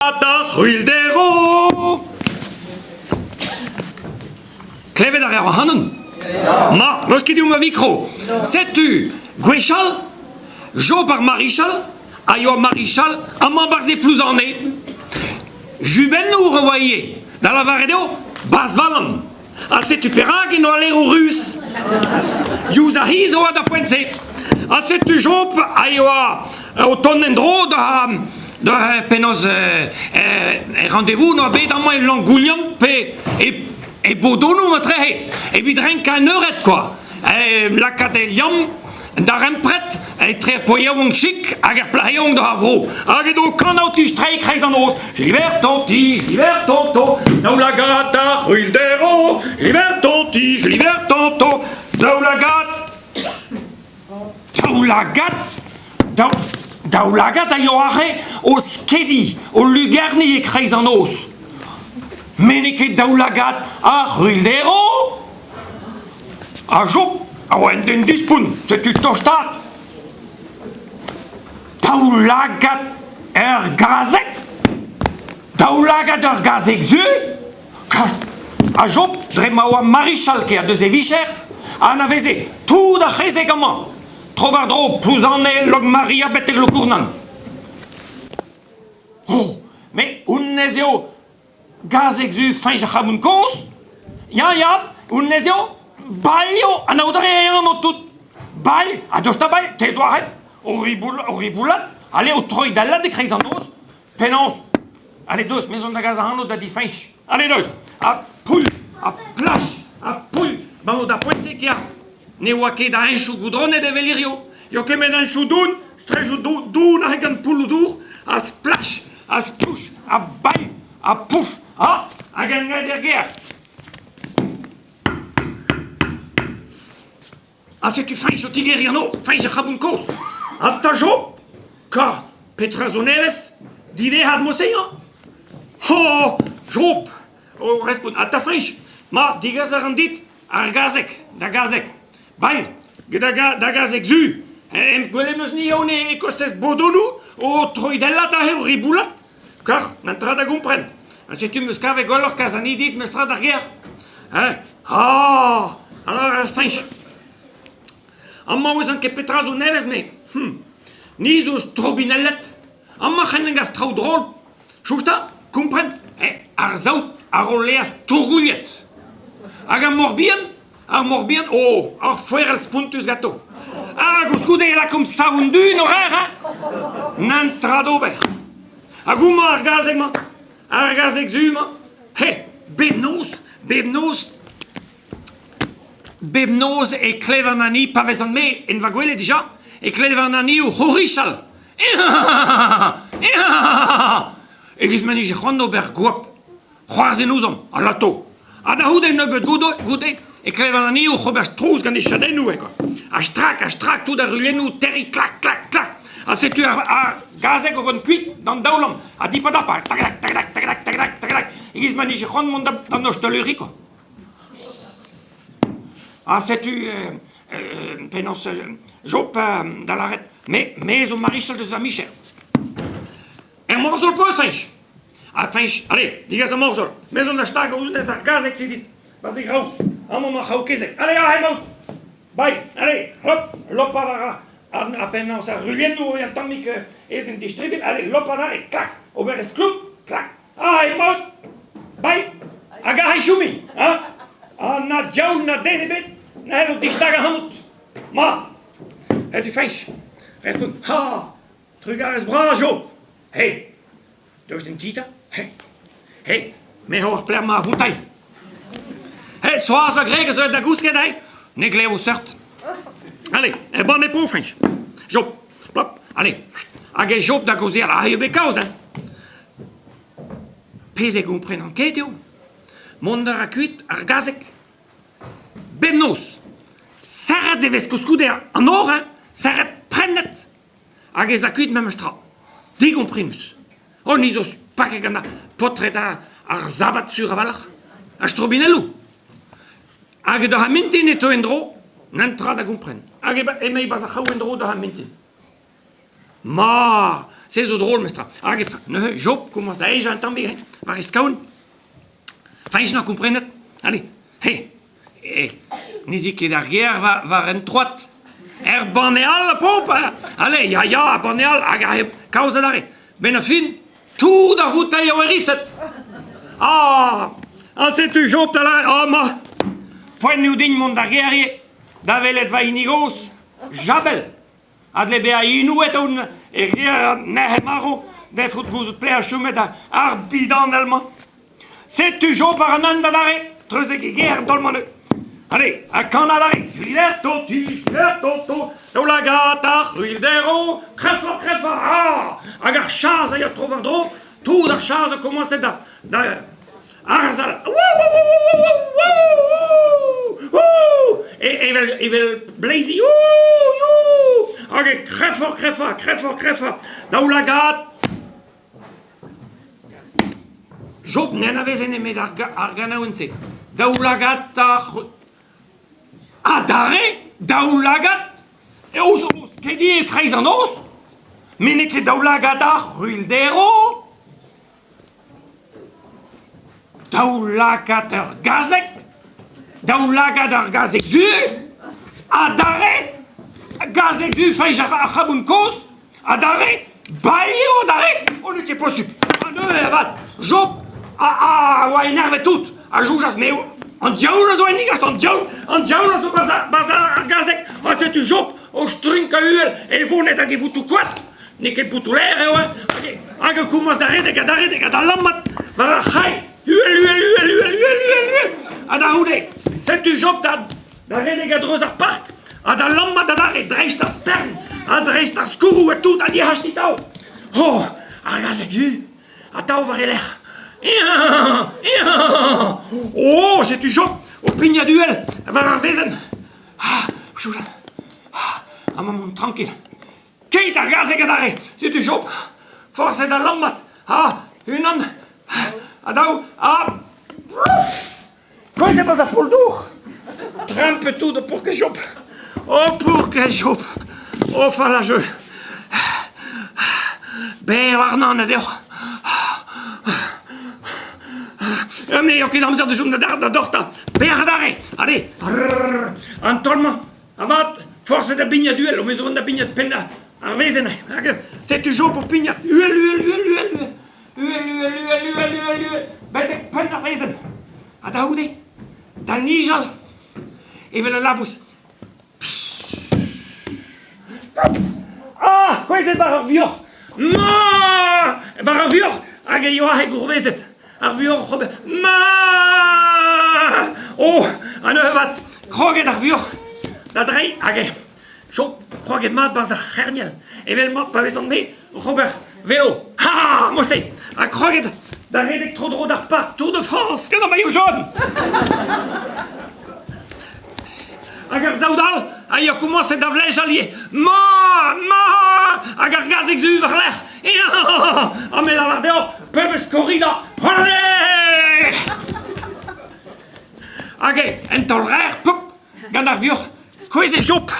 D'ar c'hwil-derv Klevet a reer ac'hanon? Ma, n'eus ket deomp a vikro. Setu, gwechall, Job ar marichal a yoa marichal amañ 'barzh e Plouzane. Jubennour a oa ivez, da lavaret eo Bazhvalan. Ha setu perak en doa lêroù ruz. Diouzh ar c'hiz e oa d'ar poent-se. Ha setu Job a yoa o tont en-dro da, da penaos e rendez-vous n'oa bet amañ e Langoulian pe e, e Bodonou matrehe evit renkañ un eured quoi. lakaat e liamm darempred etre ar paotr chik hag ar plac'h yaouank d'ar vro. Hag edo kanañ o tistreiñ e-kreiz an noz. Gilbert Tonti, Gilbert Tonto, daoulagad ar c'hwil-derv. Gilbert Tonti, Gilbert Tonto, daoulagad... Daoulagad? Daou, daoulagad a yoa aze o skediñ, o lugerniñ e-kreiz an noz. Met n'eo ket daoulagad ar c'hwil-derv? Ha Job a oa un den dispont, setu tostaat. Daoulagad ur gazeg? Daoulagad ur gazeg zu? Ha Job, dre ma oa marichal kêr deus e vicher, a anaveze tout ar c'hezeg amañ, tro-war-dro Plouzane, Lokmaria betek Lokournan. Oh, met honnezh eo Gazeg zu Fañch ar C'hamoun kozh Ya, ya, honnezh eo Bal eo, anaout a rae anv tout. Bal, ha deus da bal, te zo aret, o riboulat, ale o troidellat e-kreiz an noz. Penaos Ale deus, me zo da gas ac'hanout da di Fañch. Ale deus, ha poull, ha plach, ha poull, 'ba da poent-se kea. Ne oa ket a heñchoù goudronet evel hirio. Eo kement heñchoù doun, strejoù doun aze gant poulloù-dour, ha splach, ha splouch, ha bailh, ha pouf, ha hag en er gêr. Ha setu Fañch o tigeriñ an nor, Fañch ar c'habon kozh. Ha 'ta Job, ka, petra zo nevez? Diwezhat mod-se, hañ? Ho, Job, o respont, ha 'ta Fañch, ma, degas a ran dit ar gazeg, da gazeg. Bailh, da gazeg zu. Em gwelet 'm eus ni aon e kostez Bodonou o troidellat aze o riboulat. Kar, n'an tra da gompren. Ha setu 'm eus kavet gwelloc'h kas ani dit mestra d'ar gêr. Hein? Ah! Alors, Fañch. Amañ 'ouezan ket petra zo nevez, me. Hm. Ni zo strobinellet. Amañ c'hell en gav traoù drol. Chousta, kompren, eh, ar saout a ro laezh tourgouliet. Hag ar moc'h bihan, ar moc'h bihan, oh, ar foerell spontus ganto. Ha koulskoude e lakaomp savon du en horaire, hein? Nann tra d'ober. Hag homañ ar gazeg-mañ, ar gazeg zu-mañ, he, bep noz, bep noz, bep noz e klevan ani, pa vezan-me en va gwele dija, e klevan ani o c'horichal. E-giz ma 'nije c'hoant d'ober goap. C'hoarzhin ouzhomp, alato. Ha da c'houde nebeut goude e klevan anezhi oc'h ober trouz gant e chadennoù eo kwa. Ha strak ha strak tout ar rulennoù terriñ klak klak klak. Ha setu ar, ar gazeg o vont kuit d'an daoulamm ha dipadapa tagadak tagadak tagadak tagadak tagadak e-giz ma 'nije c'hoant mont d'an ostaleri kwa. Ha setu penaos Job da lâret me, me zo marichal deus va micher. Er morzhol poseñch Ha feñch, allez, digas ar morzhol. Me zo da stagañ ouzh ar gazeg-se dit. Pa 'z graou, amañ 'mañ c'hraou kezeg. Allez, aze emaout. Bai, allez, hop, lopat a ra. Ha penaos ar ruilhennoù un tammig aet en distribil. Allez, lopat arre, klak, ober e skloum, klak. Aze emaout. Bai, hag aze choumi, hein. Ha na diaoul na den ebet n'hello distagañ ac'hanout. Mat. Setu feñch. Respont, ha, trugarez bras, Job. Hey, Deus d'en ti 'ta He He me eo ar plec'h-mañ ar voutailh. He Soaz va gwreg a zo aet da gousket aze Ne glevo seurt. Allez, e banne poñfeñch. Job, plop, allez. Hag e Job da gaozeal, aze eo bet kaoz, hein. Pezh e gomprenan ket eo mont a ra kuit ar gazeg. Bemnoz, serret e vez koulskoude an nor, hein, serret, prennet. Hag ez a kuit memes tra. Digomprenus. Oh, ni zo paket gant ar paotred ar sabad sur a-walc'h. Ar strobinelloù. Hag d'ar mintin e teu en-dro, n'en tra da gompren. Hag emañ e-barzh ar c'hraou en-dro d'ar mintin. Ma, se zo drol mestra. Hag neuze Job komañs da hejañ un tammig hein, war e skaon. Fañch 'noa komprenet. Allez, he, eh, ne zi ket ar gêr war, war un troad. Er banne all, pop! Allez, ya, ya, banne all, hag aze kaoz adarre. 'Benn ar fin, tout ar voutailh a oa riset. Ah, ha setu Job da lâret, ah ma, poent eo din mont d'ar gêr ivez, da welet va hini gozh, Jabel. A dle bezañ inouet on e reer nec'het marv da frout gouzout pelec'h chomet ar bidanell-mañ. Setu Job war an hent adarre, treuzek e gêr an taol-mañ. Allez, ha kan adarre, Juliberto, tu, Juliberto, to, daoulagad ar ruilh-derv, kreñfoc'h, kreñfoc'h, ah! Hag ar chas a ya tro-war-dro, tout ar chas a komañse da, da arzhal. Evel, evel bleizi, hag e kreñfoc'h, kreñfañ, kreñfoc'h, kreñfañ, daoulagad Job n'anaveze nemet ar ganaouenn-se. Daoulagad ar... Adarre daoulagad eo zo skediñ e-kreiz an noz? Met n'eo ket daoulagad ar ruilh-derv? Daoulagad ur gazeg? Daoulagad ur gazeg zu? Adarre gazeg zu faezh ar c'habon kozh? Adarre Bali eo adarre Oh n'eo ket posupl Ha neuze avat Job a, a oa enervet tout a soñjas me eo an diaoul a zo enni gast an diaoul an diaoul a zo barzh ar gazeg ha setu Job o strinkañ uhel e voned hag e votoù koad N'eo ket botoù-lêr eo, hein Hag e komañs da redek ha da redek ha da lammat war ar c'hae. Uhel, uhel, uhel, uhel, uhel, uhel, uhel. Ha da c'houde, setu Job da, da redek a-dreuz ar park ha da lammat adarre dreist ar stern ha dreist ar skourroù ha tout ha dic'hach atav. Oh, ar gazeg zu, atav war e lerc'h. Oh, setu Job o pignat uhel war ar wezenn. Ah, ah, amañ mont trankil. Keit ar gazeg adarre! Setu Job forset da lammat! Ha unan, ha daou, ha plouf! Kouezhet e-barzh ar poull-dour! Trempet tout, oh paourkaezh Job! Oh paourkaezh Job! Oh fallañ jeu! Berr warnañ na deoc'h! N'eo ket amzer da chom da dortañ! Berr adarre! Allez! An taol-mañ Avat, forset da bignat uhel, o vont da bignat penn ar wezenn. Hag setu Job o pignat uhel, uhel, uhel, uhel, uhel, uhel, uhel, uhel, uhel, uhel, uhel, betek penn ar wezenn. Ha da c'houde, da nijal, evel ul labous. Ah, kouezhet war ur vuoc'h! Ma! War ur vuoc'h! Hag e yoa he gourvezet. Ar vuoc'h oc'h ober Ma! Oh, ha neuze avat, kroget ar vuoc'h da dreiñ hag e chom kroget mat 'barzh ar c'herniel evel ma pa vezan-me oc'h ober velo. Ha! Mod-se! Ha kroget da redek tro-dro d'ar park Tour de France gant ar maillot jaune. Hag ar saout all a ya komañset da vlejal ivez. Ma! Ma! Hag ar gazeg zu war-lerc'h. Ha me lavar deoc'h, pebezh korrida! Allez! Hag eo, en taol-raer, pop, gant ar vuoc'h, kouezhet Job,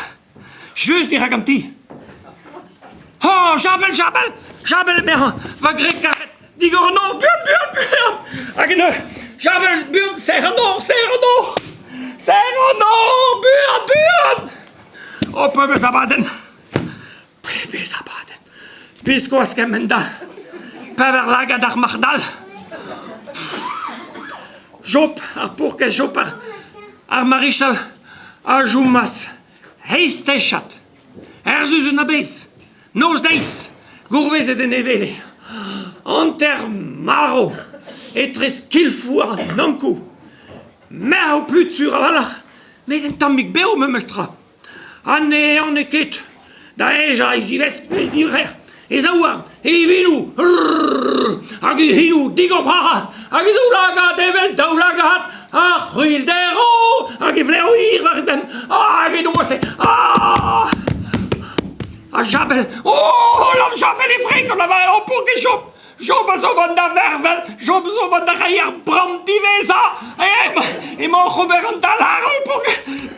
just dirak an ti. Oh, Jabel, Jabel, Jabel, emezañ, va gwreg karet, digor an nor, buan, buan, buan! Hag en Jabel, buan, serr an nor, serr an nor! Serr an nor, buan, buan! Oh, pebezh abadenn! Pebezh abadenn! Biskoazh kement-all! Pevar lagad ar marc'h dall! Job, ar paourkaezh Job, ar marichal a chomas eizh techad, er sizhun a-bezh, noz-deiz, gourvezet en e wele, hanter marv etre skilfoù an Ankou. Marv-put sur a-walc'h, met un tammig bev memestra. Ha ne ehane ket da hejañ e zivesk e zivrec'h, e zaouarn, e ivinoù, hag e c'hinoù digor-bras, hag e zaoulagad evel daoulagad ar c'hwil-derv, hag e vlev hir war e benn, hag e noazh ah! Ha Jabel, oh, lamm Jabel e wreg, o lavaret, oh, pour ket Job, Job a zo gant da vervel, Job zo gant da reiñ ar bramm diwezhañ. Emañ oc'h ober an dalaroù pour,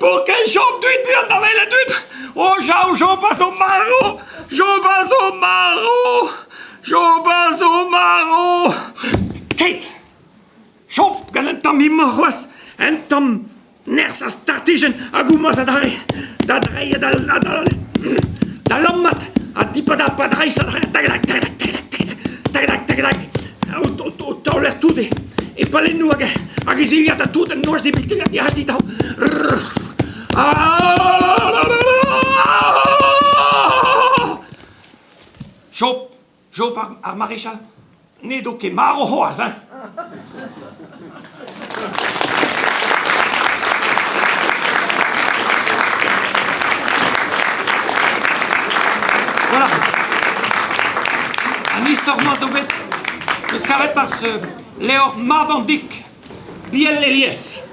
pour ket Job deuit buan da welet dud. Oh, Jao, Job a zo marv. Job a zo marv! Job a zo marv! Keit! Job gant un tamm imor c'hoazh, un tamm nerzh ha startijenn hag homañ adarre da dreiñ ha da, da, da lammat ha dipadapad reizh adarre tag-dag tag-dag tag-dag tag-dag tag-dag o taoler tout e pallennoù hag hag e zilhad ha tout en noazh debet hag e hasti tav. Job, Job ar, ar marichal n'edo ket marv c'hoazh hein. Voilà. An istor-mañ zo bet eus kavet barzh levr Mab an Dik, Biel Elies.